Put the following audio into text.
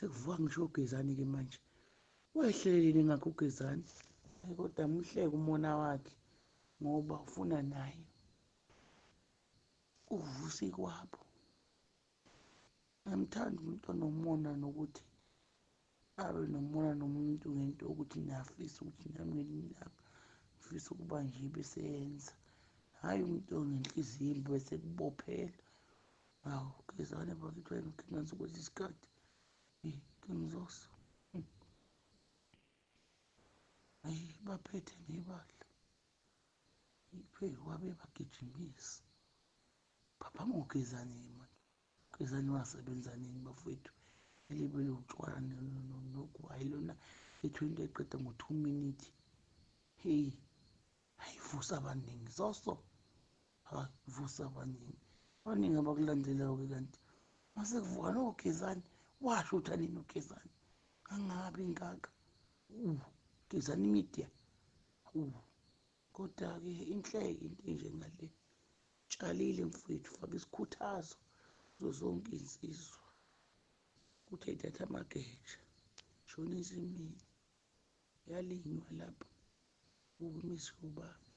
Sekuvuka ngisho uGezani-ke manje. Wehleleleni ngakho uGezani? Hhayi kodwa muhleke umona wakhe ngoba ufuna naye uvusa ikwabo. Angimthandi umuntu onomona nokuthi abe nomona nomuntu ngento yokuthi niyafisa ukuthi nami ngelinye ilanga ngifisa ukuba nje bese yenza. Hhayi umuntu onenhliziyo embi bese ekubophela. Hawu Gezani bakithi wena ngingazi ukuthi isikhathi. King Zoso. Hayi baphethe nebandla. Phezu kwabe bagijimisa. Phaphama uGezani manje. Gezani wasebenza nini bafowethu? Elibele utshwala nogwayi lona ethu into eqeda ngo-2 minutes. Hey, hayi vusa abaningi Zoso. Hayi vusa abaningi. Abaningi abakulandelayo-ke kanti. Mase kuvuka noGezani, washo ukuthi anini uGezani. Angabi ngaka. Gezani Media. Kodwa-ke inhleke into enjengale. Tshalile mfowethu, faka isikhuthazo kuzo zonke iy'nsizwa. Kuthi ayithathe amageja, shona ensimini. Yalinywa lapho, ukumise ubaba.